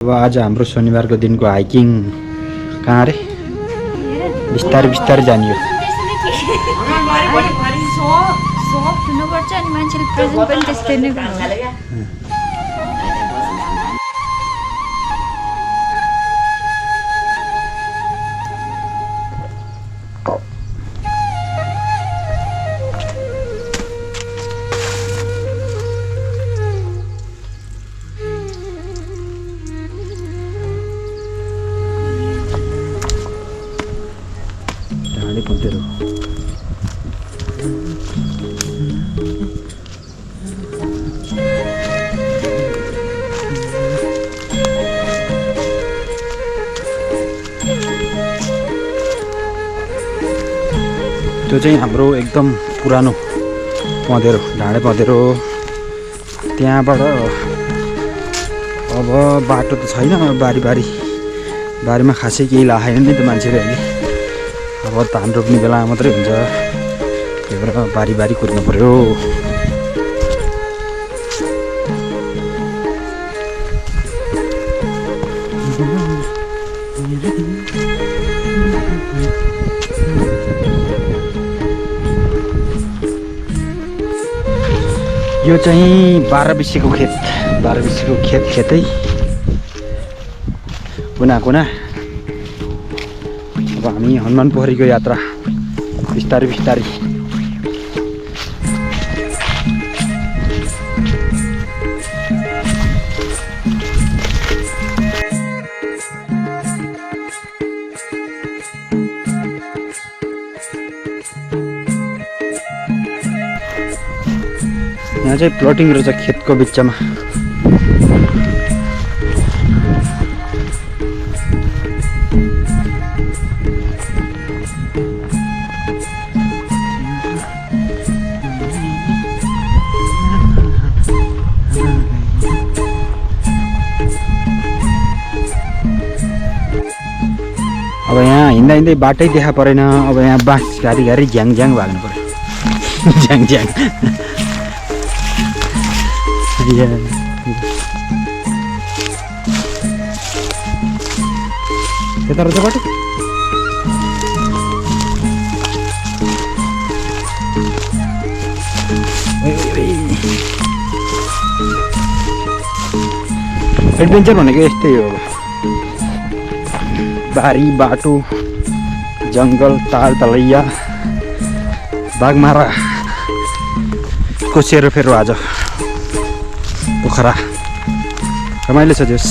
अब आज हाम्रो शनिबारको दिनको हाइकिङ कहाँ रे बिस्तारै बिस्तारै जाने हो। हुनुपर्छ अनि मान्छेले प्रेजेन्ट पनि त्यस्तै नै गर्छ। डाँडे पँधेरो त्यो चाहिँ हाम्रो एकदम पुरानो पँधेरो डाँडे पँधेरो। त्यहाँबाट अब बाटो त छैन, बारीमा खासै केही लाएन नि त मान्छेले अहिले। अब धान रोप्ने बेलामा मात्रै हुन्छ, त्यही भएर बारी कुद्नु पर्यो। यो चाहिँ 12 बिसीको खेतै कुना। अब हामी हनुमान पोखरीको यात्रा बिस्तारै यहाँ चाहिँ प्लटिङ रहेछ खेतको बिचमा। अब यहाँ हिँड्दै बाटै देखा परेन। अब यहाँ बाँस घारी झ्याङ भाग्नु पर्यो। झ्याङ यता रहेछ बाटो। एडभेन्चर भनेको यस्तै हो। बारी बाटो जङ्गल तलैया बाघमारा को सेरोफेरो आज पोखरा रमाइलो छ। जस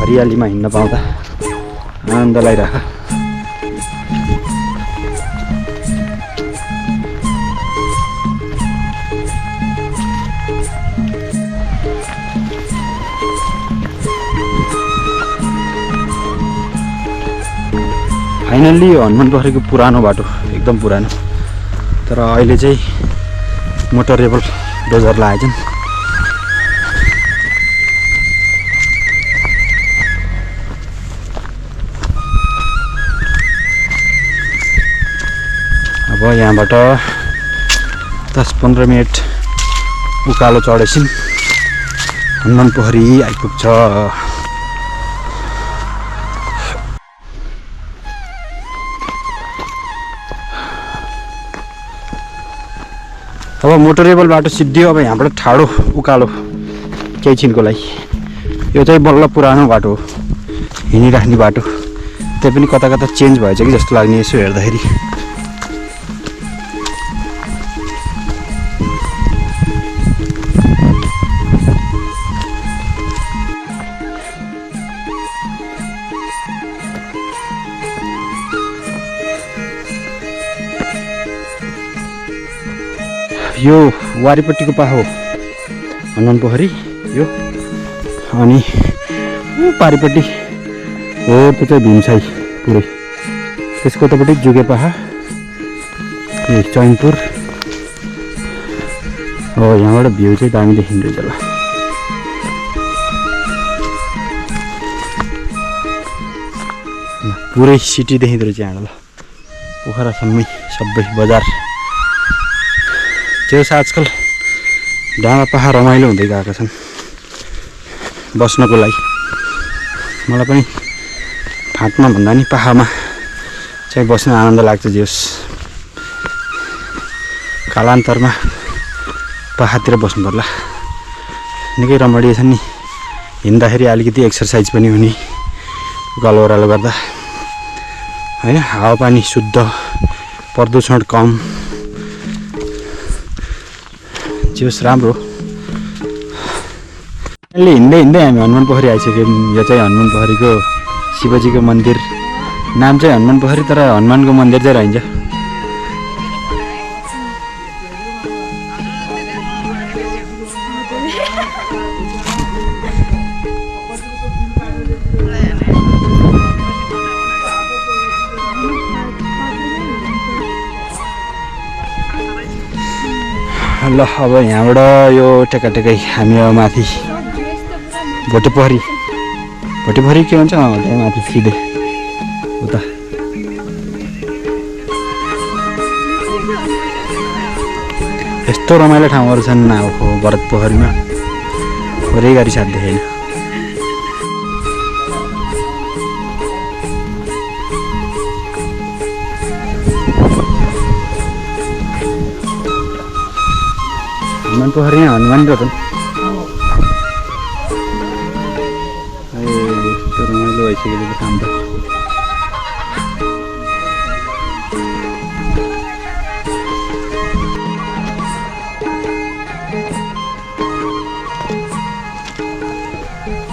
हरियालीमा हिँड्न पाउँदा आनन्द लागिरह। फाइनल्ली हनुमान पोखरीको पुरानो बाटो एकदम पुरानो, तर अहिले चाहिँ मोटरेबल डोजर लगाएछन्। अब यहाँबाट 10-15 मिनट उकालो चढेछन् हनुमान पोखरी आइपुग्छ। अब मोटरेबल बाटो सिद्धियो। अब यहाँबाट ठाडो उकालो केही छिनको लागि। यो चाहिँ बल्ल पुरानो बाटो हो, हिँडिराख्ने बाटो। त्यही पनि कता चेन्ज भएछ कि जस्तो लाग्ने यसो हेर्दाखेरि। यो वारीपट्टिको पाहा हो हनुमान पोखरी यो, अनि पारिपट्टि हो त्यो चाहिँ भीमसाई पुरै। त्यसको उतापट्टि जुगे पाहा, चैनपुर हो। यहाँबाट भ्यू चाहिँ दामी देखिँदो रहेछ। ल पुरै सिटी देखिँदो रहेछ यहाँबाट। ल पोखरासम्मै सबै बजार जो आजकल डाँडा पाखा रमाइलो हुँदै गएका छन्। बस्नको लागि। मलाई पनि फाँटमा भन्दा नि पाखामा चाहिँ बस्न आनन्द लाग्छ। जे होस् कालान्तरमा पाखातिर बस्नु पर्ला। निकै रमणीय छ नि, हिँड्दाखेरि अलिकति एक्सर्साइज पनि हुने उकालो ओह्रालो गर्दा हैन। हावापानी शुद्ध, प्रदूषण कम, जे होस् राम्रो। अहिले हिँड्दै हिँड्दै हामी हनुमान पोखरी आइसक्यौँ। यो चाहिँ हनुमान पोखरीको शिवजीको मन्दिर। नाम चाहिँ हनुमान पोखरी तर हनुमानको मन्दिर चाहिँ रहन्छ। ल अब यहाँबाट यो टेकाटेकै हामी अब माथि भोटे पोखरी के भन्छ त्यहाँ माथि सिधै उता। यस्तो रमाइलो ठाउँहरू छन् अब भरत पोखरीमा, थोरै गरी साथ देखेन। हनुमान पोखरी हनुमान रतन यस्तो रमाइलो भइसक्यो ठाउँ त।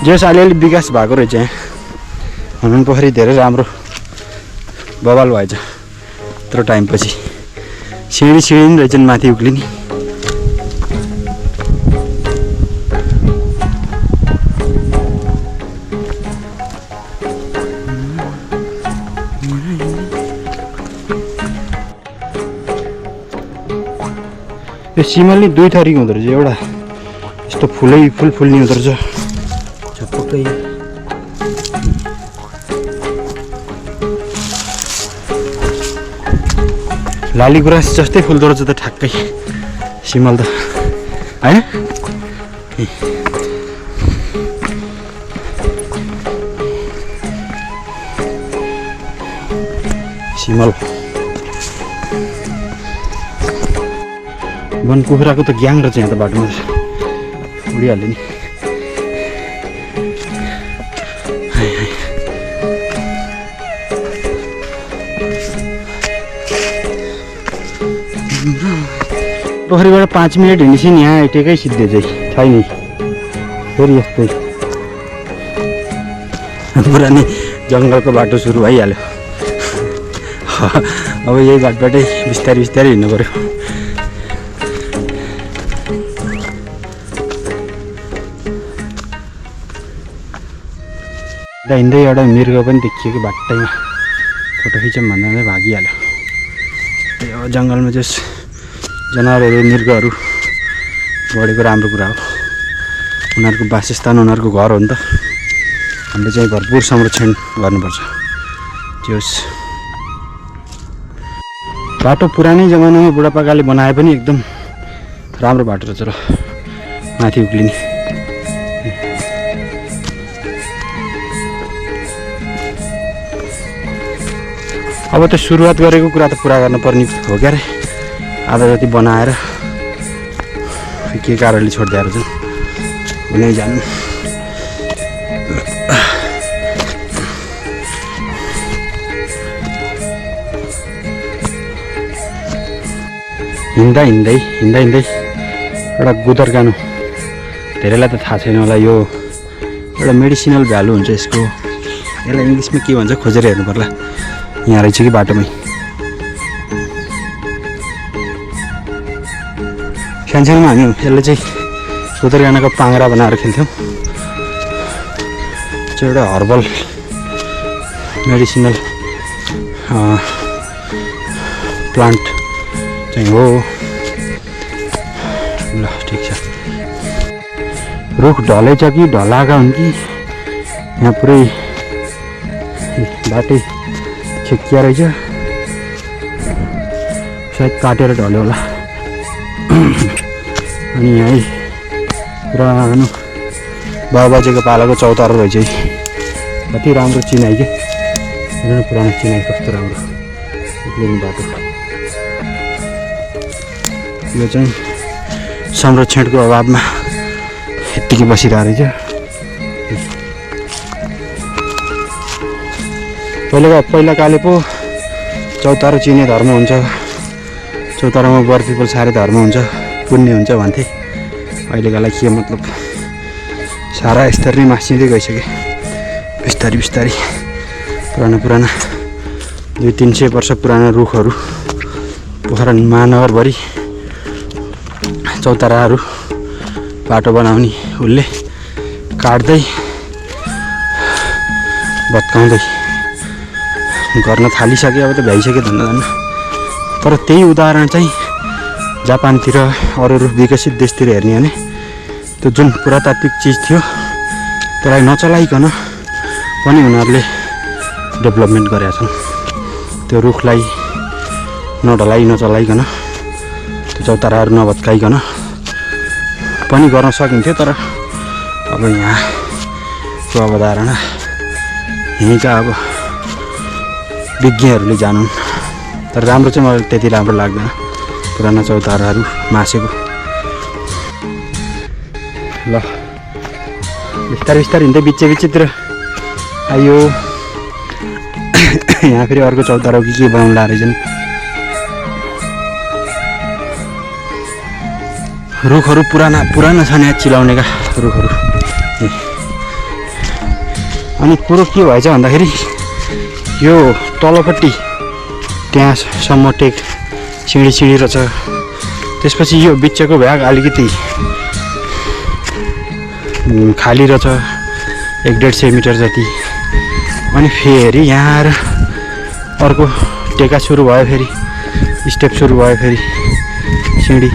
जस अलिअलि विकास भएको रहेछ यहाँ हनुमान पोखरी। धेरै राम्रो बवाल भएछ यत्रो टाइमपछि। सिँढी नि रहेछन् माथि उक्लिने। यो सिमल नि दुई थरीको हुँदो रहेछ। एउटा यस्तो फुल फुल्ने हुँदो रहेछ झपक्कै। लाली गुराँस जस्तै फुल्दो रहेछ त ठ्याक्कै सिमल त हैन। सिमल वन कुखुराको त ग्याङ रहेछ यहाँ त। बाटोमा उडिहाल्यो नि। पोखरीबाट 5 मिनट हिँडेपछि यहाँ आइटेकै सिद्धे चाहिँ छैन फेरि यस्तै पुरानै जङ्गलको बाटो सुरु भइहाल्यो। अब यही बाटोबाटै बिस्तारै हिँड्नु पर्यो। हिँड्दै एउटा मृग पनि देखियो कि बाटैमा। फोटो खिचौँ भन्दा भागिहाल्यो। यो जङ्गलमा चाहिँ जनावरहरू मृगहरू बढेको राम्रो कुरा हो। उनीहरूको वासस्थान उनीहरूको घर हो नि त। हामीले चाहिँ भरपुर संरक्षण गर्नुपर्छ। जे होस् बाटो पुरानै जमानामा बुढापाकाले बनाए पनि एकदम राम्रो बाटो रहेछ र माथि उक्लिने। अब त सुरुवात गरेको कुरा त पुरा गर्नुपर्ने हो क्या रे। आधा जति बनाएर के कारणले छोडिदिएर चाहिँ हुनै जानु। हिँड्दा एउटा गुदरगानु धेरैलाई त थाहा छैन होला। यो एउटा मेडिसिनल भ्यालु हुन्छ यसको। यसलाई इङ्ग्लिसमा के भन्छ खोजेर हेर्नु पर्ला। यहाँ रहेछ कि बाटोमै। सानसानोमा हामी यसले चाहिँ गुदरगानाको पाङ्रा बनाएर खेल्थ्यौँ। चाहिँ एउटा हर्बल मेडिसिनल प्लान्ट चाहिँ हो। ल ठिक छ। रुख ढलेछ कि ढलाएका हुन् कि यहाँ पुरै बाटै छेकिया रहेछ। सायद काटेर ढल्यो होला। अनि यहीँ पुरानो बाबुबाजेको पालाको चौतारो रहेछ है। कति राम्रो चिनाइ के हेर्नु पुरानो चिनाइ कस्तो राम्रो उक्लिने बाटो। यो चाहिँ संरक्षणको अभावमा यत्तिकै बसिरहेको रहेछ। पहिलाकाले पो चौतारो चिने धर्म हुन्छ, चौतारोमा बर पिपल सारे धर्म हुन्छ, पुण्य हुन्छ भन्थे। अहिलेकालाई के मतलब सारा स्तर नै मासिँदै गइसक्यो बिस्तारी बिस्तारी। पुराना 200-300 वर्ष पुराना रुखहरू पोखरा महानगरभरि चौताराहरू बाटो बनाउने उसले काट्दै भत्काउँदै गर्न थालिसक्यो। अब त भ्याइसक्यो धन्न। तर त्यही उदाहरण चाहिँ जापानतिर अरू विकसित देशतिर हेर्ने हो भने त्यो जुन पुरातात्विक चिज थियो त्यसलाई नचलाइकन पनि उनीहरूले डेभलपमेन्ट गरेका छन्। त्यो रुखलाई नचलाइकन त्यो चौताराहरू नभत्काइकन पनि गर्न सकिन्थ्यो। तर अब यहाँको अवधारणा यहीँका अब विज्ञहरूले जानुन्। तर राम्रो चाहिँ मलाई त्यति राम्रो लाग्दैन पुराना चौताराहरू मासेको। ल बिस्तारै हिँड्दै बिचतिर आयो। यहाँ फेरि अर्को चौतारो के बनाउनु ला रहेछन्। रुखहरू पुराना छन् यहाँ चिलाउनेका रुखहरू। अनि कुरो के भएछ भन्दाखेरि यो तलपट्टि त्यहाँसम्म सिँढी रहेछ। त्यसपछि यो बिचको भाग अलिकति खाली रहेछ 1-1.5 मिटर जति। अनि फेरि यहाँ आएर अर्को टेका सुरु भयो, फेरि स्टेप सुरु भयो, फेरि सिँढी।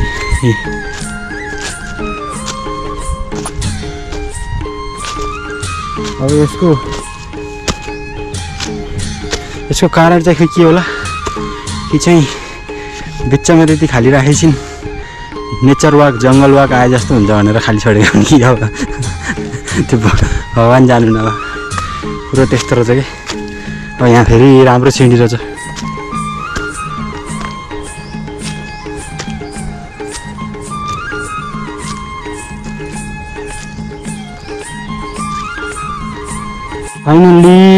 अब यसको कारण चाहिँ के होला कि चाहिँ बिचमा त्यति खाली राखेछन्, नेचर वाक जङ्गल वाक आए जस्तो हुन्छ भनेर खाली छोडेको कि अब त्यो भगवान् जानु न। कुरो त्यस्तो रहेछ कि अब यहाँ फेरि राम्रो सिँढी रहेछ।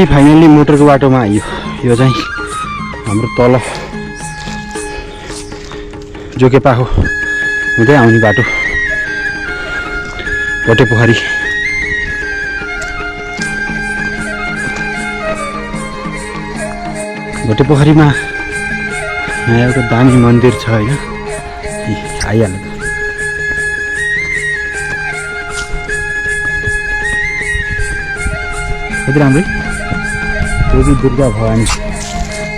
फाइनल्ली मोटरको बाटोमा आइयो। यो चाहिँ हाम्रो तल जोकेपाखो हुँदै आउने बाटो भोटेपोखरी। भोटेपोखरीमा यहाँ एउटा दामी मन्दिर छ होइन, आइहाल्यो। कति राम्रै देवी दुर्गा भवानी।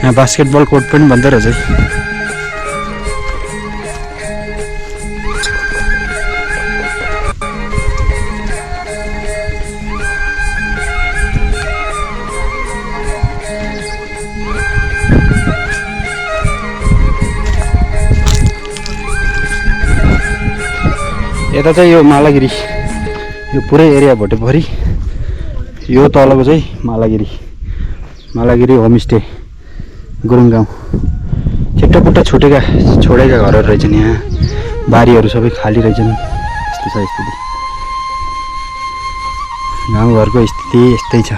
यहाँ बास्केटबल कोर्ट पनि बन्दै रहेछ है। यता चाहिँ यो मालागिरी, यो पुरै एरिया भोटेपोखरी। यो तलको चाहिँ मालागिरी होमस्टे गुरुङ गाउँ। छिट्टोपुट्टो छोडेका घरहरू रहेछन्। यहाँ बारीहरू सबै खाली रहेछन्। यस्तो छ स्थिति, गाउँघरको स्थिति यस्तै छ।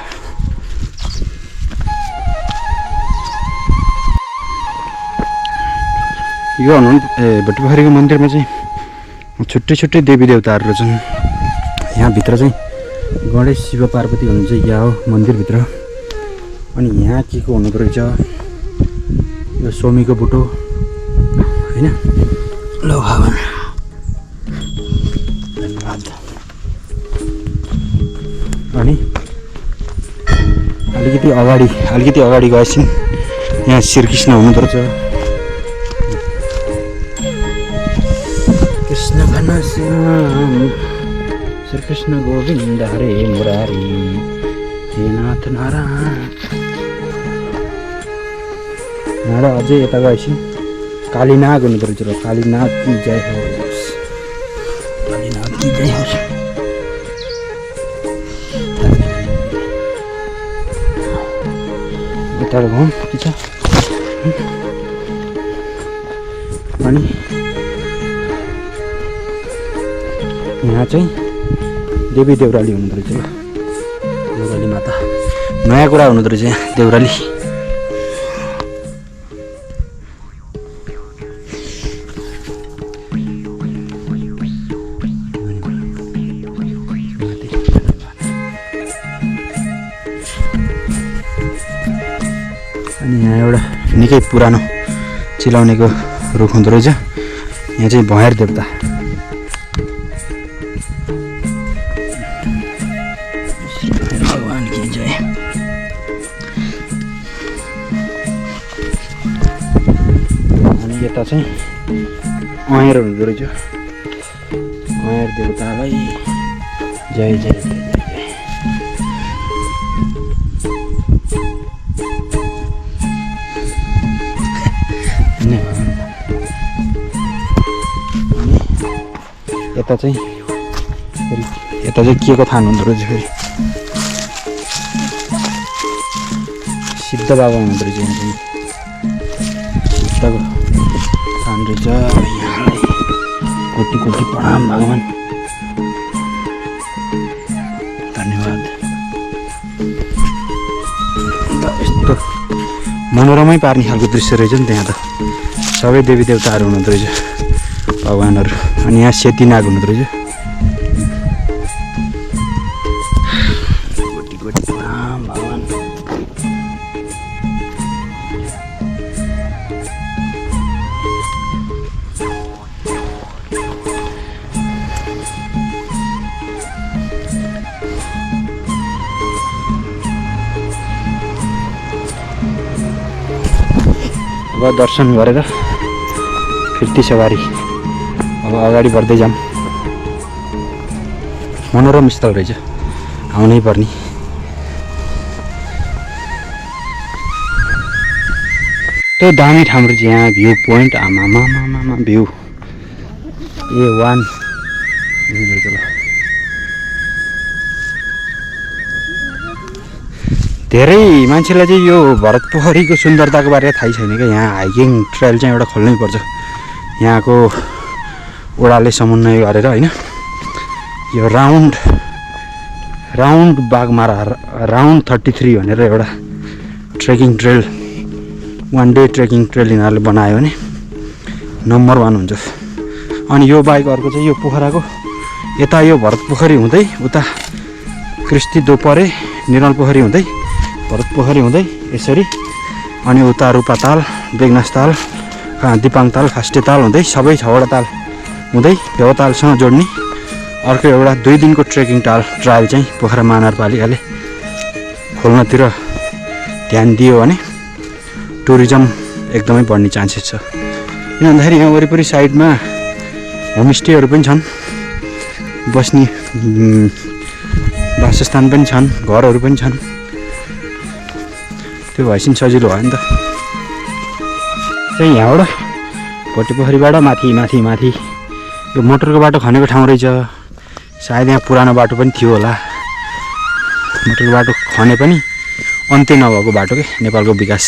यो भोटेपोखरीको मन्दिरमा चाहिँ छुट्टै देवी देवताहरू रहेछन्। यहाँभित्र चाहिँ गणेश शिव पार्वती हुनुहुन्छ यहाँ हो मन्दिरभित्र। अनि यहाँ के को हुनुको रहेछ, यो सोमीको बुटो होइन। ल भगवान् धन्यवाद। अनि अलिकति अगाडि गएपछि यहाँ श्रीकृष्ण हुनुहुँदो रहेछ। कृष्ण घनश्याम श्रीकृष्ण गोविन्द हरे मुरारी हे नाथ नारायण। यहाँ अझै यता गएपछि कालीनाग हुनुहुँदो रहेछ। कालीनाग की जय होस्, कालीनाग की जय होस्। यता घुम के छ अनि यहाँ चाहिँ देवी देउराली हुनुहुँदो रहेछ ल देउराली माता नयाँ कुरा हुनुहुँदो रहेछ यहाँ देउराली अनि यहाँ एउटा निकै पुरानो चिलाउनेको रुख हुँदो रहेछ यहाँ चाहिँ भैँर देवता भगवान की जय अनि यता चाहिँ अँहेर हुँदो रहेछ अँहेर देवतालाई जय जय जय यता चाहिँ के को थान हुँदो रहेछ फेरि सिद्ध बाबा हुँदो रहेछ यहाँ चाहिँ सिद्धको थान रहेछ यहाँलाई कोटी कोटी प्रणाम भगवान् धन्यवाद यस्तो मनोरमै पार्ने खालको दृश्य रहेछ नि त्यहाँ त सबै देवी देवताहरू हुनुहुँदो रहेछ भगवानहरू अनि यहाँ सेती नाग हुनुहुँदो रहेछ कोटी कोटी प्रणाम भगवान् अब दर्शन गरेर फिर्ती सवारी अब अगाडि बढ्दै जाऊँ मनोरम स्थल रहेछ आउनै पर्ने त्यो दामी ठाउँ रहेछ यहाँ भ्यू पोइन्ट आमा भ्यू A1 रहेछ ल धेरै मान्छेलाई चाहिँ यो भरत पोखरीको सुन्दरताको बारेमा थाहै छैन क्या यहाँ हाइकिङ ट्रेल चाहिँ एउटा खोल्नै पर्छ यहाँको ओडाले समन्वय गरेर होइन यो राउन्ड बागमारा राउन्ड 33 भनेर एउटा trekking trail 1 day trekking trail यिनीहरूले बनायो भने नम्बर 1 हुन्छ अनि यो बाइक अर्को चाहिँ यो पोखराको यता यो भरत पोखरी हुँदै उता कृष्टि दोपरे निरल पोखरी हुँदै भरत पोखरी हुँदै यसरी अनि उता रूपाताल बेगनासताल दिपाङताल खास्टेताल हुँदै सबै 6वटा ताल हुँदै भेवतालसँग जोड्ने अर्को एउटा 2 दिनको ट्रेकिङ ट्रायल चाहिँ पोखरा महानगरपालिकाले खोल्नतिर ध्यान दियो भने टुरिज्म एकदमै बढ्ने चान्सेस छ किन भन्दाखेरि यहाँ वरिपरि साइडमा होमस्टेहरू पनि छन् बस्ने वासस्थान पनि छन् घरहरू पनि छन् त्यो भएपछि सजिलो भयो नि त चाहिँ यहाँबाट भोटे पोखरीबाट माथि यो मोटरको बाटो खनेको ठाउँ रहेछ सायद यहाँ पुरानो बाटो पनि थियो होला मोटरको बाटो खने पनि अन्त्य नभएको बाटो के नेपालको विकास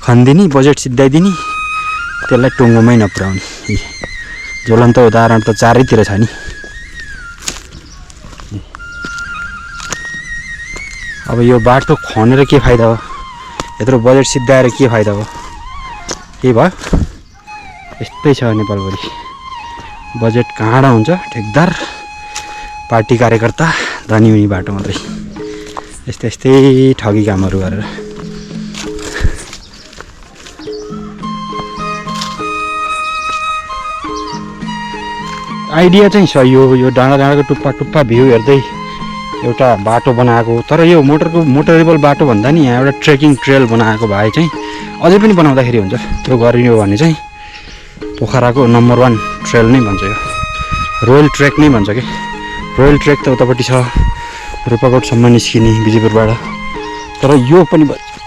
खनिदिने बजेट सिद्धाइदिने त्यसलाई टुङ्गोमै नपुर्याउने ज्वलन्त उदाहरण त चारैतिर छ नि अब यो बाटो खनेर के फाइदा हो यत्रो बजेट सिद्धाएर के फाइदा हो के भयो यस्तै छ नेपालभरि बजेट काँडा हुन्छ ठेकदार पार्टी कार्यकर्ता धनी हुने बाटो मात्रै यस्तै ठगी कामहरू गरेर आइडिया चाहिँ छ यो डाँडाको टुप्पा भ्यू हेर्दै एउटा बाटो बनाएको तर यो मोटरेबल बाटो भन्दा नि यहाँ एउटा ट्रेकिङ ट्रेल बनाएको भए चाहिँ अझै पनि बनाउँदाखेरि हुन्छ त्यो गरियो भने चाहिँ पोखराको नम्बर 1 ट्रेल नै भन्छ यो रोयल ट्रेक नै भन्छ कि रोयल ट्रेक त उतापट्टि छ रूपाकोटसम्म निस्किने विजयपुरबाट तर यो पनि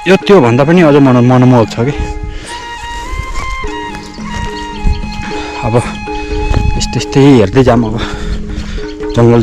यो त्योभन्दा पनि अझ मनमोहक छ कि अब यस्तै हेर्दै जाऊँ अब जङ्गल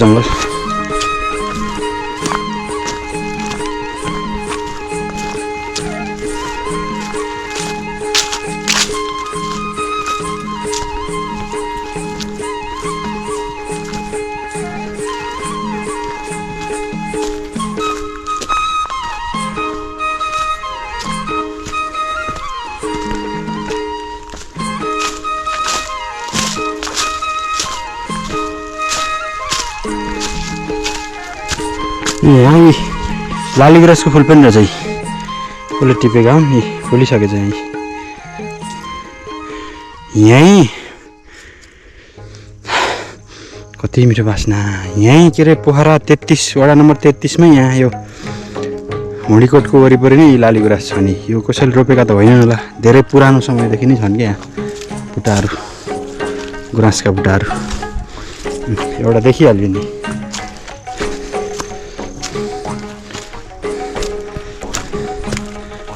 यहाँ लालीगुराँसको फुल पनि रहेछ कसले टिपेका हुन् यी फुलिसकेछ यहीँ कति मिठो बास्ना यहीँ के अरे पोखरा 33 वडा नम्बर 33 मै यहाँ यो हुँडीकोटको वरिपरि नै लालीगुराँस छ नि यो कसैले रोपेका त होइन होला धेरै पुरानो समयदेखि नै छन् कि यहाँ बुट्टाहरू गुराँसका बुट्टाहरू एउटा देखिहाल्यो नि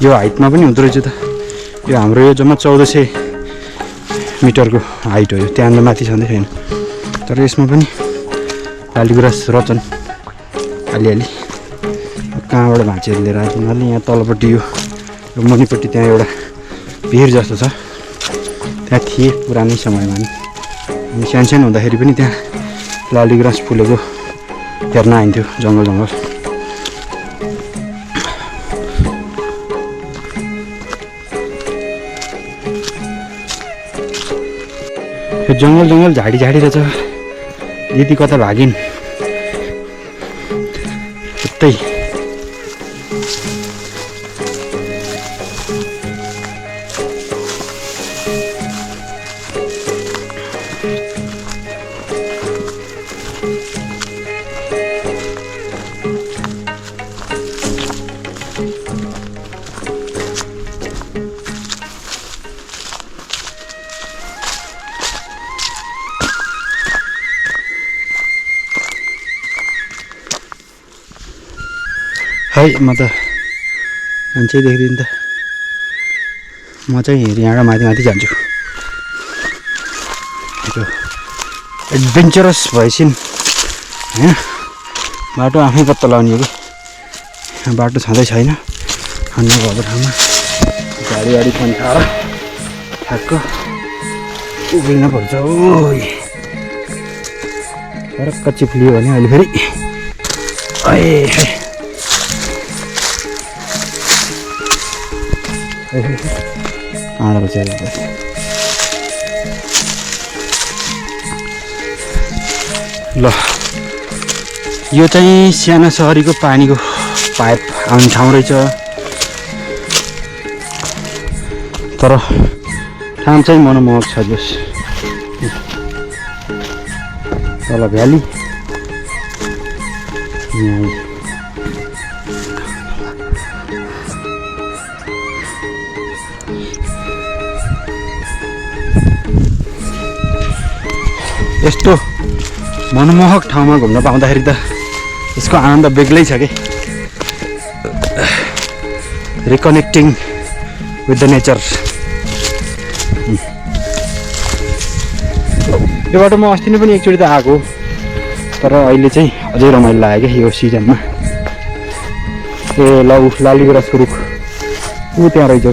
यो हाइटमा पनि हुँदो रहेछ त यो हाम्रो यो जम्मा 1400 मिटरको हाइट हो यो त्यहाँभन्दा माथि छँदै छैन तर यसमा पनि लालीगुराँस रचन अलिअलि कहाँबाट भाँचेर लिएर आएको उनीहरूले यहाँ तलपट्टि यो मुनिपट्टि त्यहाँ एउटा भिर जस्तो छ त्यहाँ थिए पुरानै समयमा नि सानो हुँदाखेरि पनि त्यहाँ लालीगुराँस फुलेको हेर्न आइन्थ्यो जङ्गल जङ्गल यो जङ्गल जङ्गल झाडी झाडी रहेछ दिदी कता भागिन् उतै है म त मान्छे देख्दिनँ त म चाहिँ यहाँबाट माथि माथि जान्छु यो एडभेन्चरस भएछिन् होइन बाटो आफै पत्ता लगाउने हो कि बाटो छँदै छैन खन्नु भएको ठाउँमा गाडी खन्थाएर ठ्याक्क उभिन पर्छ ओ फरक्क चिप्लियो भने अहिले फेरि ल यो चाहिँ साना सहरीको पानीको पाइप आउने ठाउँ रहेछ तर ठाउँ चाहिँ मनमोहक छ जस तल भ्याली यस्तो मनमोहक ठाउँमा घुम्न पाउँदाखेरि त यसको आनन्द बेग्लै छ कि रिकनेक्टिङ विथ द नेचर यो बाटो म अस्ति नै पनि एकचोटि त आएको तर अहिले चाहिँ अझै रमाइलो लाग्यो क्या यो सिजनमा ए लौ लालीगुराँसको रुख ऊ त्यहाँ रहेछ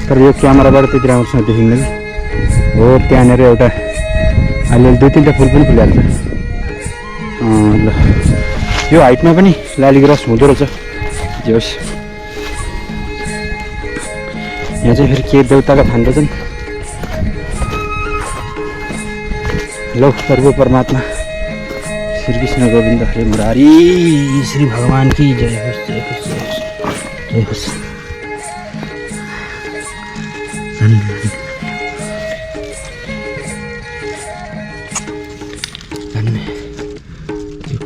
तर यो क्यामेराबाट त्यति राम्रोसँग देखिन्न कि हो त्यहाँनिर एउटा अहिले 2-3टा फुल पनि फुलिहाल्छ ल यो हाइटमा पनि लालीगुराँस हुँदो रहेछ जे होस् यहाँ चाहिँ फेरि के देउताका थान रहेछन् लौ सर्व परमात्मा श्री कृष्ण गोविंद हरे मुरारी श्री भगवान की जय होस् जय होस् जय होस् जय होस्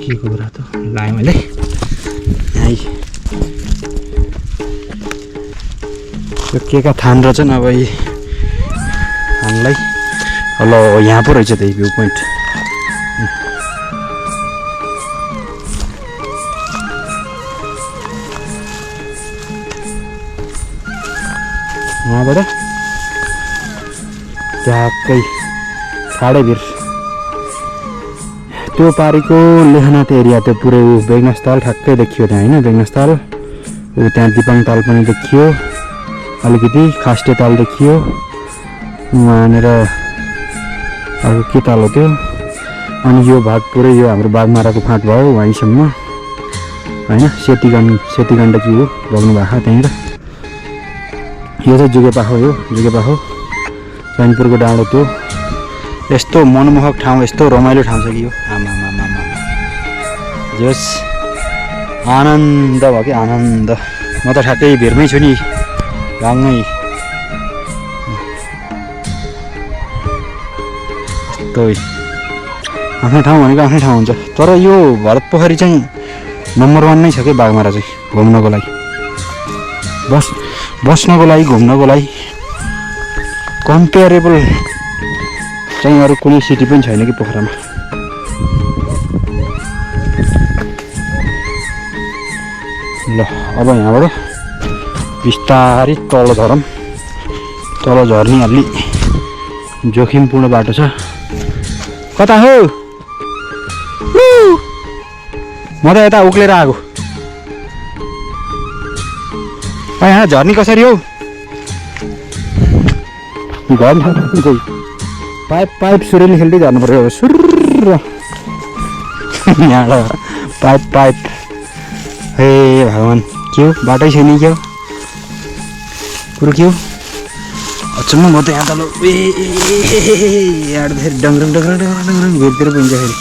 के को कुरा त लाएँ मैले यहाँ यो केका थान रहेछन् अब यी हामीलाई ल यहाँ पो रहेछ त भ्यू पोइन्ट यहाँबाट ट्याक्कै ठाडै भिर त्यो पारिको लेखनाथ एरिया त्यो पुरै बेगनास्थल ठ्याक्कै देखियो त्यहाँ होइन बेगनास्थल त्यहाँ दिपाङ ताल पनि देखियो अलिकति खास्टे ताल देखियो वहाँनिर अर्को के ताल हो त्यो अनि यो भाग पुरै यो हाम्रो बाघमाराको फाँट भयो वहीँसम्म होइन सेतीगण्डकी हो बग्नु भएको त्यहीँनिर यो चाहिँ जुगेपाखो हो जुगेपाखो चैनपुरको डाँडो त्यो यस्तो मनमोहक ठाउँ यस्तो रमाइलो ठाउँ छ कि यो आमा जस आनन्द भयो कि आनन्द। म त ठ्याक्कै भिरमै छु नि, गाङमै। यस्तो आफ्नै ठाउँ भनेको आफ्नै ठाउँ हुन्छ। तर यो भरत पोखरी चाहिँ नम्बर 1 नै छ कि बाघमारा चाहिँ घुम्नको लागि, बस्नको लागि, घुम्नको लागि कम्पेरेबल चाहिँ अरू कुनै सिटी पनि छैन कि पोखरामा। ल अब यहाँबाट बिस्तारै तल झरौँ। तल झर्ने अलि जोखिमपूर्ण बाटो छ। कता हो? म त यता उक्लेर आएको। यहाँ झर्ने कसरी हौ? पाइप सुरेली खेल्दै झर्नु पर्यो सुर। यहाँबाट पाइप हे भगवान्, के हो बाटै छैन क्या हो? कुरो के हो? अचम्म म त यहाँ तल यहाँ फेरि डङ्ग्रङ भिरतिर पुगिन्छ फेरि।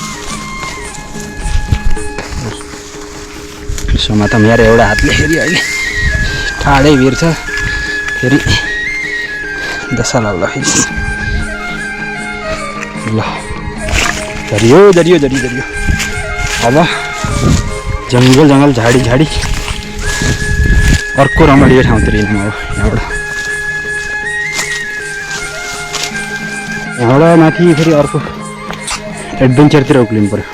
समात मेरो एउटा हातले फेरि अहिले ठाडै भिर्छ फेरि दशा लाग्ला फेरि। ल झरियो झरियो झरियो झरियो। अब जङ्गल झाडी अर्को रमणीय ठाउँतिर हिँड्नु अब यहाँबाट माथि फेरि अर्को एडभेन्चरतिर उक्लिनु पर्यो।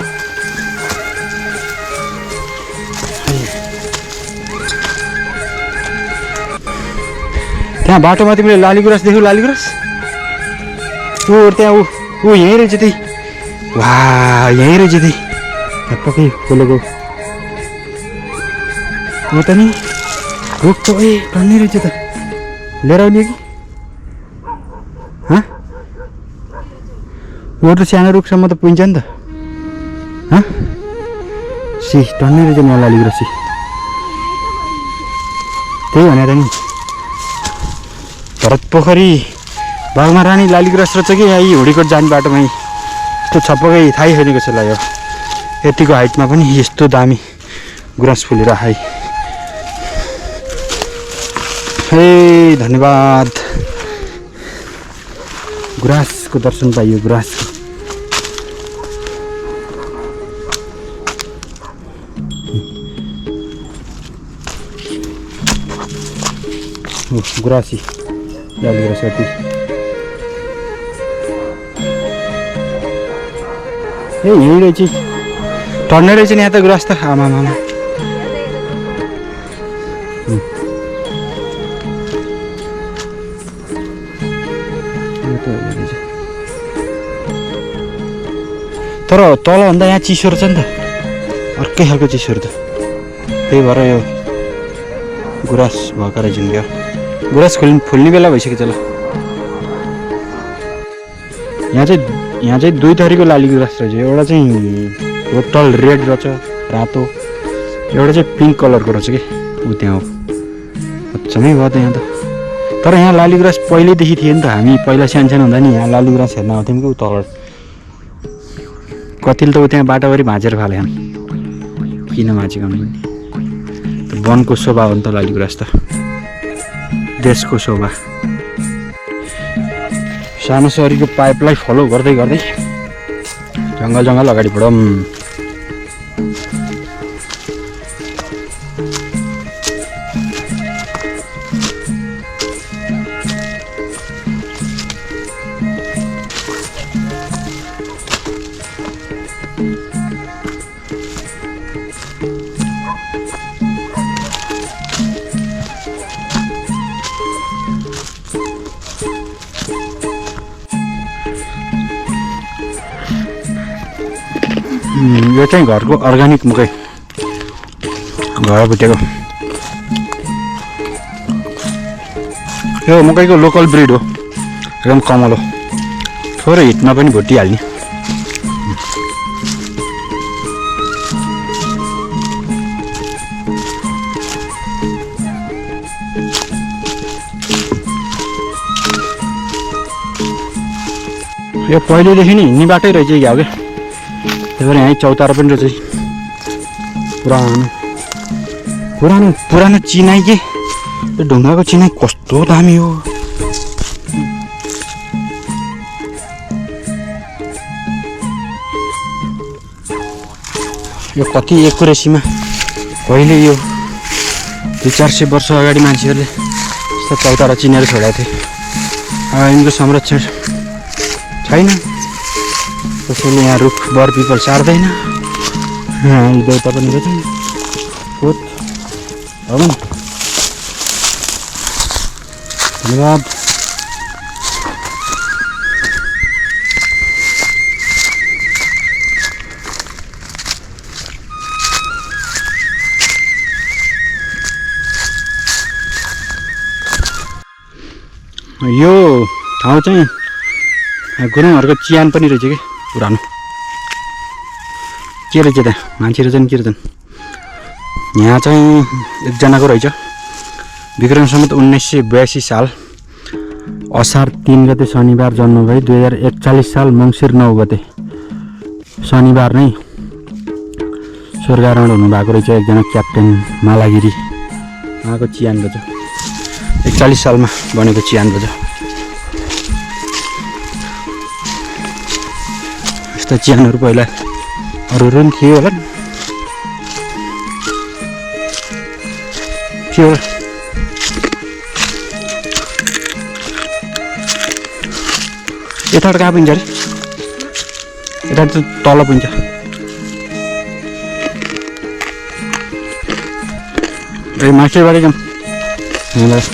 त्यहाँ बाटोमा तिमीले लालीगुराँस देख्यौ? लालीगुराँस त्यहाँ ऊ यहीँ रहेछ त्यही। वा यहीँ रहेछ त्यही पक्कै खोलेको हो त नि। रुख त टन्नै रहेछ त, लिएर आउने कि? ऊ त सानो रुखसम्म त पुग्छ नि त। टन्नै रहेछ नि लालीगुराँस। त्यही भनेर नि भरत पोखरी बाघमारा नि लालीगुराँस रहेछ कि यहाँ हुडीकोट जाने बाटोमा यस्तो छपक्कै थाहै छैन कसैलाई। हो यतिको हाइटमा पनि यस्तो दामी गुराँस फुलेर आए। हे धन्यवाद, गुराँसको दर्शन पाइयो। गुराँसको गुराँसी लालीगुराँस यति यहीँ रहेछ। टन्नै रहेछ नि यहाँ त गुराँस त। आमा तर तलभन्दा यहाँ चिसो रहेछ नि त, अर्कै खालको चिसो त। त्यही भएर यो गुराँस भएको रहेछ नि क्या। गुराँस फुल्ने बेला भइसकेको छ। ल यहाँ चाहिँ दुई थरीको लालीगुराँस रहेछ। एउटा चाहिँ टोटल रेड रहेछ रातो, एउटा चाहिँ पिङ्क कलरको रहेछ कि ऊ त्यहाँ हो। अचम्मै भयो त यहाँ त। तर यहाँ लालीगुराँस पहिल्यैदेखि थियो नि त। हामी पहिला सानो हुँदा नि यहाँ लालीगुराँस हेर्न आउँथ्यौँ कि ऊ तल। कतिले त ऊ त्यहाँ बाटोभरि भाँचेर फाले। किन भाँचेको पनि वनको शोभा हो नि त लालीगुराँस त, देशको शोभा। सानो सरीको पाइपलाई फलो गर्दै गर्दै जङ्गल अगाडि बढौँ। यो चाहिँ घरको अर्ग्यानिक मकै, घर भुटेको। यो मकैको लोकल ब्रिड हो, एकदम कमल हो। थोरै हिटमा पनि भुटिहाल्ने। यो पहिलेदेखि नि हिँड्ने बाटै रहेछ क्या हो क्या। त्यही भएर यहाँ चौतारा पनि रहेछ पुरानो। पुरानो चिनाई के यो ढुङ्गाको चिनाई कस्तो दामी हो। यो कति एकुरेसीमा पहिले यो 200-400 वर्ष अगाडि मान्छेहरूले यस्तो चौतारा चिनेर छोडेको थिए। अब यिनको संरक्षण छैन, त्यसैले यहाँ रुख बर पिपल सार्दैन। देउता पनि रहेछ कोत भवन। धन्यवाद। यो ठाउँ चाहिँ गुरुङहरूको चिहान पनि रहेछ कि पुरानो। के रहेछ त्यहाँ मान्छे रहेछन् के रहेछन्। यहाँ चाहिँ एकजनाको रहेछ विक्रम सम्वत 1982 साल असार 3 गते शनिबार जन्म भई 2041 साल मङ्सिर 9 गते शनिबार नै स्वर्गारोहण हुनुभएको रहेछ एकजना क्याप्टेन मालागिरी। उहाँको चिहान रहेछ 41 सालमा बनेको चिहान रहेछ। यस्ता चिहानहरू पहिला अरू पनि थियो होला के होला। यताबाट कहाँ पुग्छ अरे? यता त तल पुग्छ। ए माथिबाट जाउँ यहाँबाट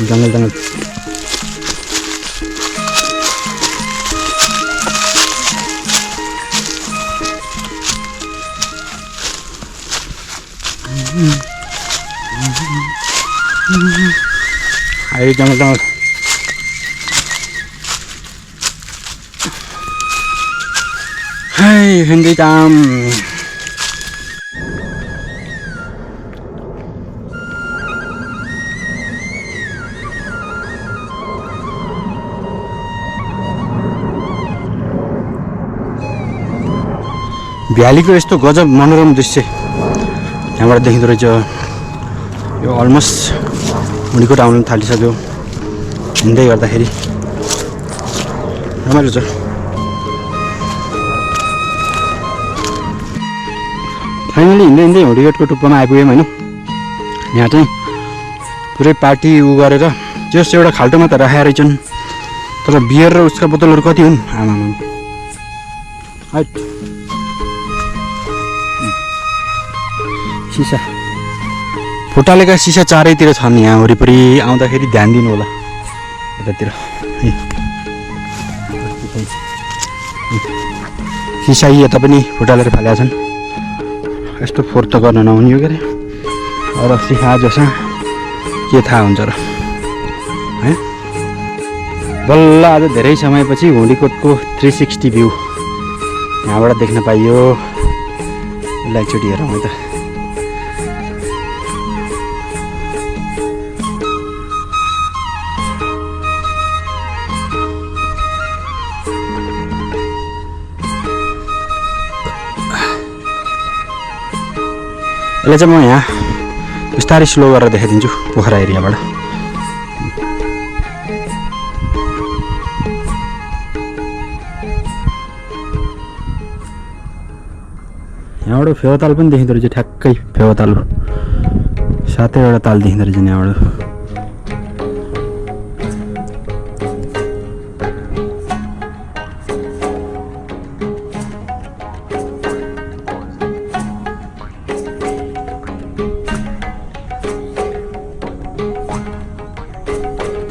जङ्गल जङ्गल। आयो जङ्गल जङ्गल। हाय हिँड्दै जाम। भ्यालीको यस्तो गजब मनोरम दृश्य यहाँबाट देखिँदो रहेछ। यो अलमोस्ट हुँडीकोट आउनु थालिसक्यो। हिँड्दै गर्दाखेरि रमाइलो छ। फाइनली हिँड्दै हिँड्दै हुँडीकोटको टुप्पोमा आइपुग्यौँ होइन। यहाँ चाहिँ पुरै पार्टी गरेर जस एउटा खाल्टोमा त राखेका रहेछन्, तर बियर र उसका बोतलहरू कति हुन् आमामा। सिसा फुटालेका सिसा चारैतिर छन्। यहाँ वरिपरि आउँदाखेरि ध्यान दिनु होला यतातिर। सिसा यता पनि फुटालेर फालेका छन्। यस्तो फोहोर त गर्न नहुने हो के अरे। और सिसा जसा के थाहा हुन्छ र है। बल्ल आज धेरै समयपछि हुँडीकोटको 360 भ्यू यहाँबाट देख्न पाइयो। यसलाई एकचोटि हेरौँ है त। यसलाई चाहिँ म यहाँ बिस्तारै स्लो गरेर देखाइदिन्छु पोखरा एरियाबाट। यहाँबाट फेवाताल पनि देखिँदो रहेछ ठ्याक्कै फेवाताल 7वटा ताल देखिँदो रहेछ यहाँबाट।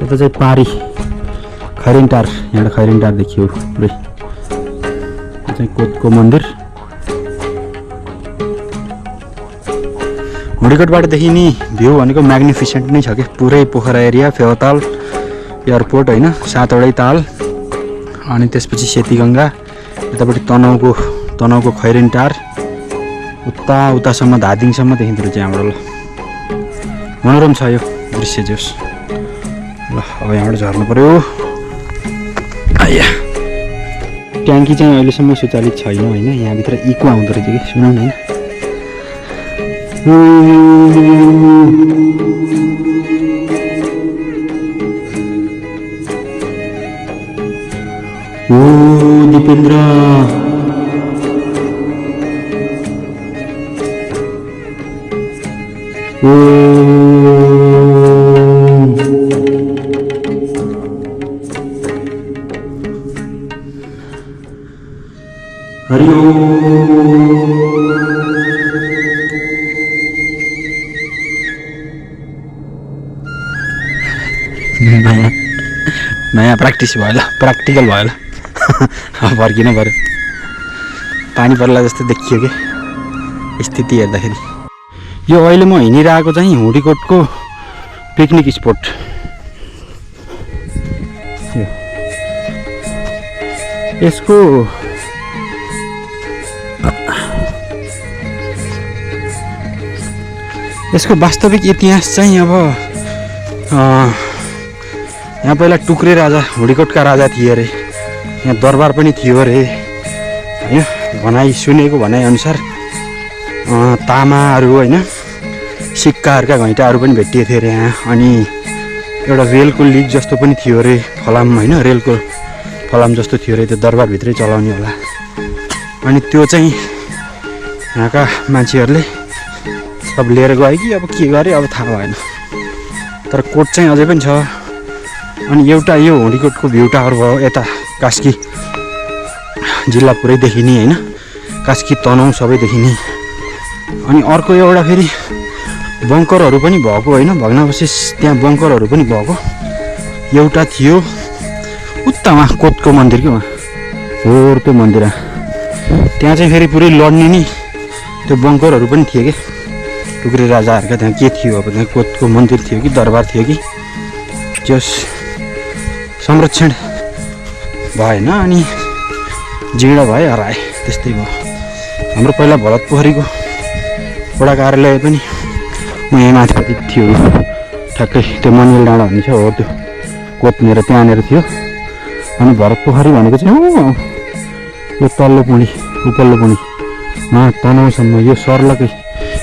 त्यो चाहिँ पारी खैरेन्टार, यहाँबाट खैरेन्टार देखियो पुरै। त्यो चाहिँ कोतको मन्दिर। हुँडीकोटबाट देखिने भ्यू भनेको म्याग्निफिसेन्ट नै छ कि। पुरै पोखरा एरिया, फेवाताल, एयरपोर्ट होइन, 7वटै ताल, अनि त्यसपछि सेतीगङ्गा, यतापट्टि तनहुको खैरेन्टार, उतासम्म धादिङसम्म देखिँदो रहेछ यहाँबाट। ल मनोरम छ यो दृश्य जोस्। ल अब यहाँबाट झर्नु पर्यो। आया ट्याङ्की चाहिँ अहिलेसम्म सुचालित छैन होइन। यहाँभित्र इको आउँदो रहेछ कि सुनौ न होइन। ओ दिपेन्द्र ओ हरि नयाँ प्र्याक्टिस भयो ल प्र्याक्टिकल भयो ल फर्किनु पऱ्यो पानी पर्ला जस्तो देखियो कि स्थिति हेर्दाखेरि यो अहिले म हिँडिरहेको चाहिँ हुडीकोटको पिकनिक स्पोट यसको वास्तविक इतिहास चाहिँ अब यहाँ पहिला टुक्रे राजा हुडीकोटका राजा थिए अरे यहाँ दरबार पनि थियो अरे होइन भनाइ सुनेको भनाइअनुसार तामाहरू होइन सिक्काहरूका घैँटाहरू पनि भेटिएको थियो अरे यहाँ अनि एउटा रेलको लिक जस्तो पनि थियो अरे फलाम होइन रेलको फलाम जस्तो थियो अरे त्यो दरबारभित्रै चलाउने होला अनि त्यो चाहिँ यहाँका मान्छेहरूले सब लिएर गयो कि अब के गरे अब थाहा भएन तर कोट चाहिँ अझै पनि छ अनि एउटा यो हुडीकोटको भ्यू टावर भयो यता कास्की जिल्ला पुरै देखिने होइन कास्की तनहुँ सबै देखिने अनि अर्को एउटा फेरि बङ्करहरू पनि भएको होइन भग्नावशेष त्यहाँ बङ्करहरू पनि भएको एउटा थियो उत्तामा कोटको मन्दिर के हो त्यो मन्दिर त्यहाँ चाहिँ फेरि पुरै लड्ने नि त्यो बङ्करहरू पनि थिए कि टुक्रे राजाहरूका त्यहाँ के थियो अब त्यहाँ कोटको मन्दिर थियो कि दरबार थियो कि त्यस संरक्षण भएन अनि जीर्ण भए हराए त्यस्तै भयो हाम्रो पहिला भरतपोखरीको वडा कार्यालय पनि म यहाँ माथिपट्टि थियो ठ्याक्कै त्यो मनिल डाँडा भन्ने छ हो त्यो कोटनेर त्यहाँनिर थियो अनि भरतपोखरी भनेको चाहिँ यो तल्लो पुँडी उपल्लो पुँडी तनहुँसम्म यो सर्लकै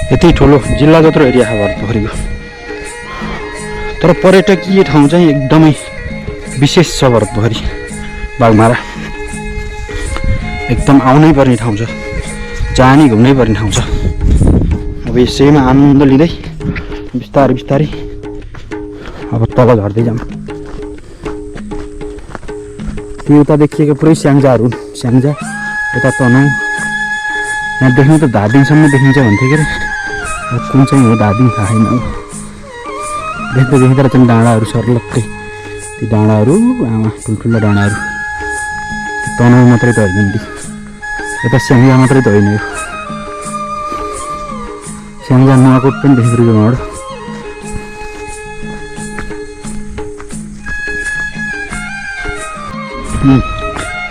यति ठुलो जिल्ला जत्रो एरिया छ भरतपोखरीको तर पर्यटकीय ठाउँ चाहिँ एकदमै विशेष छ भरतपोखरी बाघमारा एकदम आउनै पर्ने ठाउँ छ जानी घुम्नै पर्ने ठाउँ छ अब यसैमा आनन्द लिँदै बिस्तारै बिस्तारै अब तल झर्दै जाऊँ त्यो उता देखिएको पुरै स्याङ्जाहरू हुन् स्याङ्जा यता तनहुँ यहाँ देख्नु त धादिङसम्म देखिन्छ भन्थ्यो के अरे अब कुन चाहिँ हो धादिङ थाहा छैन अब देख्दा देख्दा चाहिँ डाँडाहरू सर्लक्कै ती डाँडाहरू आमा ठुल्ठुलो डाँडाहरू तनहुँ मात्रै त होइन नि यता स्याङ्जा मात्रै त होइन यो स्याङ्जा नुवाकोट पनि देखिरहेको वहाँबाट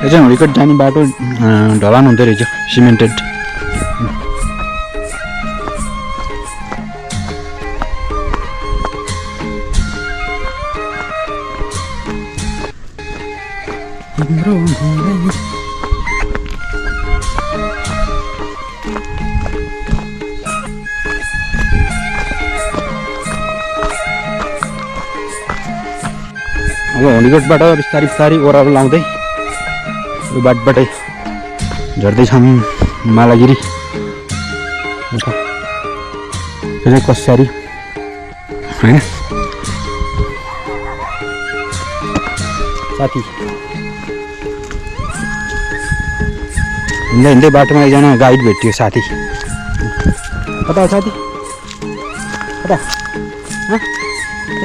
यो चाहिँ हुडीकोट जाने बाटो ढलान हुँदो रहेछ सिमेन्टेड अब हुडीकोटबाट बिस्तारै बिस्तारै ओह्रालो लाउँदै यो बाटोबाटै झर्दैछौँ मालागिरी यो चाहिँ कस्यारी होइन साथी हिँड्दै हिँड्दै बाटोमा एकजना गाइड भेटियो साथी कता हो साथी कता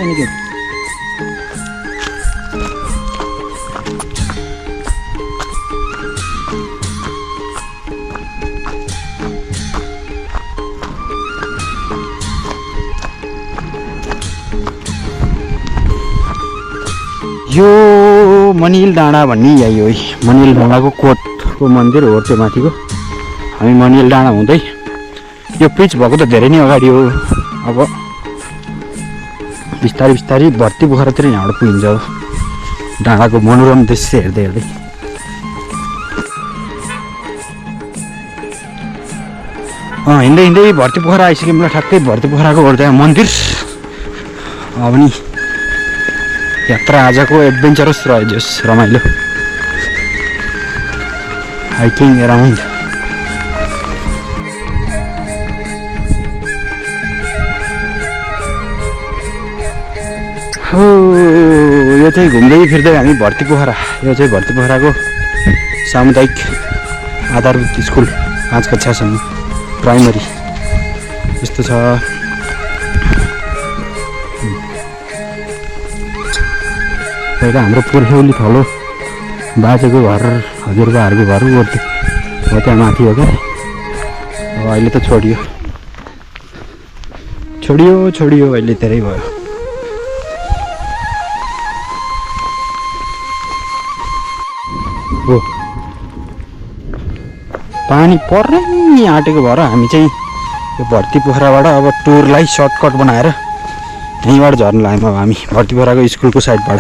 निक्यो यो मनिल डाँडा भन्ने यही हो मनिल डाँडाको कोटको मन्दिर हो त्यो माथिको हामी मनिल डाँडा हुँदै यो पिच भएको त धेरै नै अगाडि हो अब बिस्तारै बिस्तारै भर्ती पोखरातिर यहाँबाट पुगिन्छ डाँडाको मनोरम दृश्य हेर्दै हेर्दै हिँड्दै हिँड्दै भर्ती पोखरा आइसक्यौँ ल। ठ्याक्कै भर्ती पोखराको वरदा मन्दिर। अब नि यात्रा आजको एडभेन्चरस रह्यो, जस रमाइलो हाइकिङ एराउन्ड। हो यो चाहिँ घुम्दै फिर्दै हामी भर्ती पोखरा, यो चाहिँ भर्ती पोखराको सामुदायिक आधारभूत स्कुल 5 कक्षासम्म प्राइमरी यस्तो छ। पहिला हाम्रो पुर्ख्यौली थलो बाजेको घर, हजुरबाहरूको घर हो त्यहाँ माथि हो क्या। अब अहिले त छोडियो अहिले धेरै भयो। हो पानी पर्नै आँटेको भएर हामी चाहिँ यो भर्ती पोखराबाट अब टुरलाई सर्टकट बनाएर यहीँबाट झर्न लाग्यौँ। अब हामी भर्ती पोखराको स्कुलको साइडबाट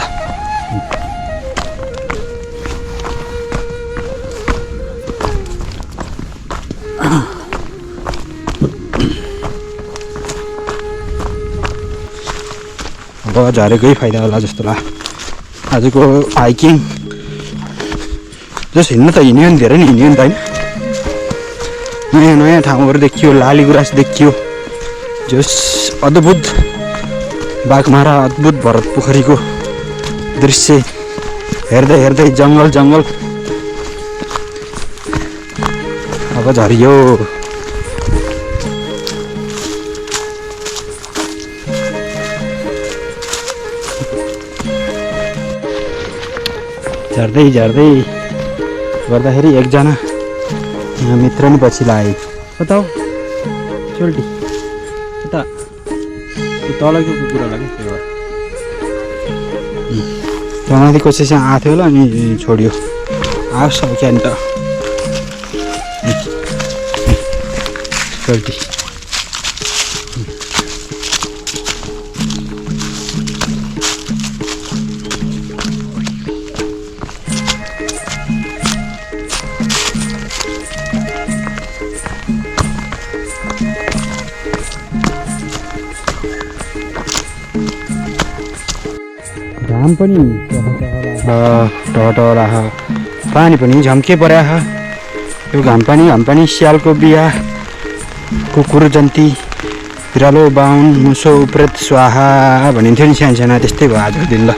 अब झरेकै फाइदा होला जस्तो लाग्यो आजको हाइकिङ। जस हिँड्नु त हिँड्यो नि, धेरै नै हिँड्यो नि त होइन। नयाँ नयाँ ठाउँहरू देखियो, लाली गुराँस देखियो, जस अद्भुत बाघमारा, अद्भुत भरत पोखरीको दृश्य हेर्दै हेर्दै जङ्गल जङ्गल अब झरियो। झर्दै झर्दै गर्दाखेरि एकजना यहाँ मित्र नि पछि लाए। कता हो चोल्टी? कता? त्यो तलको कुकुर होला कि त्यो तमाथि कसैसँग आएको थियो होला अनि छोड्यो। आओस् अब क्या नि त चोल्टी। घाम पनि टहटहरा, पानी पनि झम्के पर्या। यो घाम पानी स्यालको बिहा, कुकुर जन्ती, बिरालो बाहुन, मुसो उप्रेत स्वाहा भनिन्थ्यो नि सानो सानो, त्यस्तै भयो आजको दिन ल।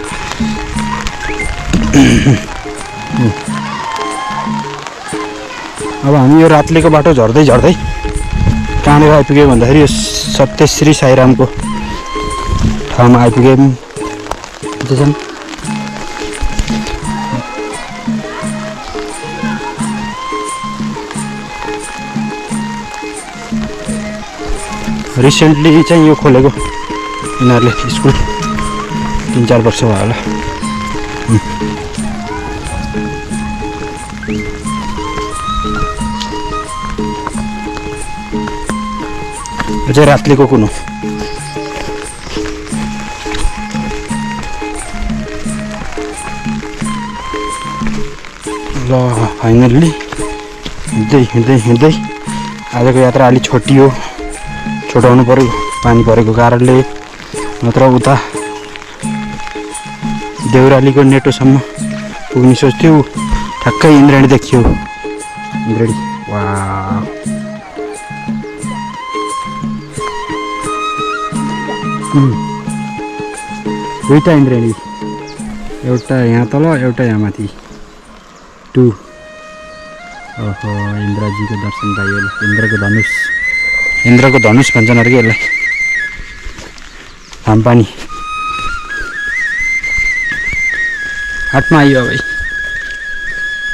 अब हामी यो रात्रिको बाटो झर्दै झर्दै कहाँनिर आइपुग्यो भन्दाखेरि यो सत्यश्री साईरामको ठाउँमा आइपुग्यौँ। रिसेन्टली चाहिँ यो खोलेको यिनीहरूले स्कुल 3-4 वर्ष भयो होला। यो चाहिँ रात्रिको कुन हो। ल फाइनल्ली हिँड्दै हिँड्दै हिँड्दै आजको यात्रा अलि छोटाउनु पऱ्यो पानी परेको कारणले, नत्र उता देउरालीको नेटोसम्म पुग्ने सोच्थ्यो। ठ्याक्कै इन्द्राणी देखियो, इन्द्राणी वा दुईवटा इन्द्राणी, एउटा यहाँ तल एउटा यहाँ माथि 2। ओहो इन्द्रजीको दर्शन पाइयो। इन्द्रको धनुष भन्छन् अरे कि यसलाई। हामपानी हाटमा आइयो भाइ।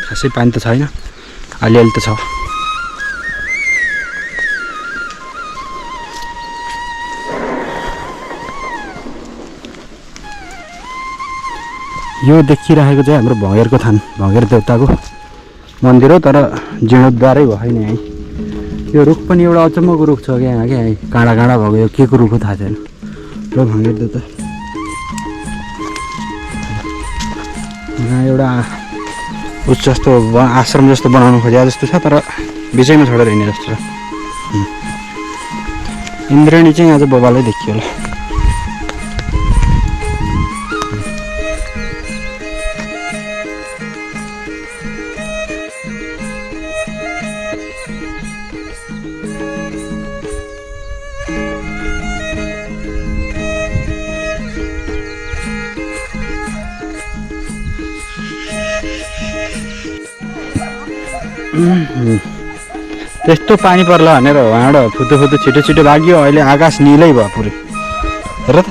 खासै पानी त छैन, अलिअलि त छ। यो देखिरहेको चाहिँ हाम्रो भँगेरको थान, भँगेर देवताको मन्दिर हो, तर जीर्णोद्धारै भएन है। यो रुख पनि एउटा अचम्मको रुख छ क्या, यहाँ क्या काँडा काँडा भएको। यो के को रुख हो थाहा छैन। र भँगेर देवता यहाँ एउटा उस जस्तो आश्रम जस्तो बनाउनु खोजेको जस्तो छ, तर बिचैमा छोडेर हिँड्ने जस्तो छ। इन्द्रेणी चाहिँ आज बबालै देखियो होला। त्यस्तो पानी पर्ला भनेर वहाँबाट फुतो छिटो छिटो लाग्यो। अहिले आकाश निलै भयो पुरै। हेर त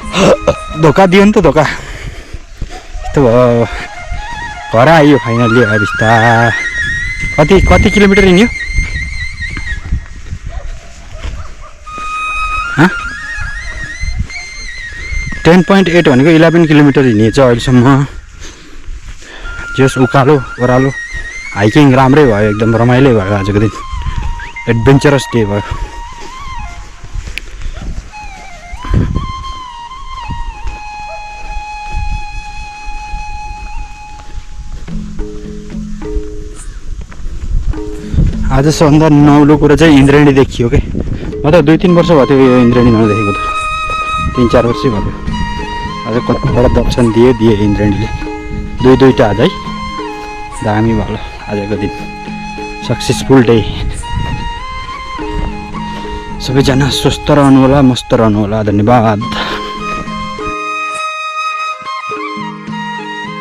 धोका दियो नि त धोका। यस्तो भयो। घर आइयो फाइनल्ली बिस्ता। कति किलोमिटर हिँड्यो? 10.8 भनेको 11 किलोमिटर हिँडेछ अहिलेसम्म। जस उकालो ओह्रालो हाइकिङ राम्रै भयो, एकदम रमाइलो भयो आजको दिन। एडभेन्चरस डे भयो। आज सबभन्दा नौलो कुरो चाहिँ इन्द्रेणी देखियो के। म त 2-3 वर्ष भयो थियो यो इन्द्रेणी नदेखेको त। 3-4 वर्षै भयो। आज कतिवटा दर्शन दिए इन्द्रेणीले। दुईटा आज है। दामी भयो आजको दिन। Successful day. सबैजना स्वस्थ रहनु होला, मस्त रहनु होला। धन्यवाद।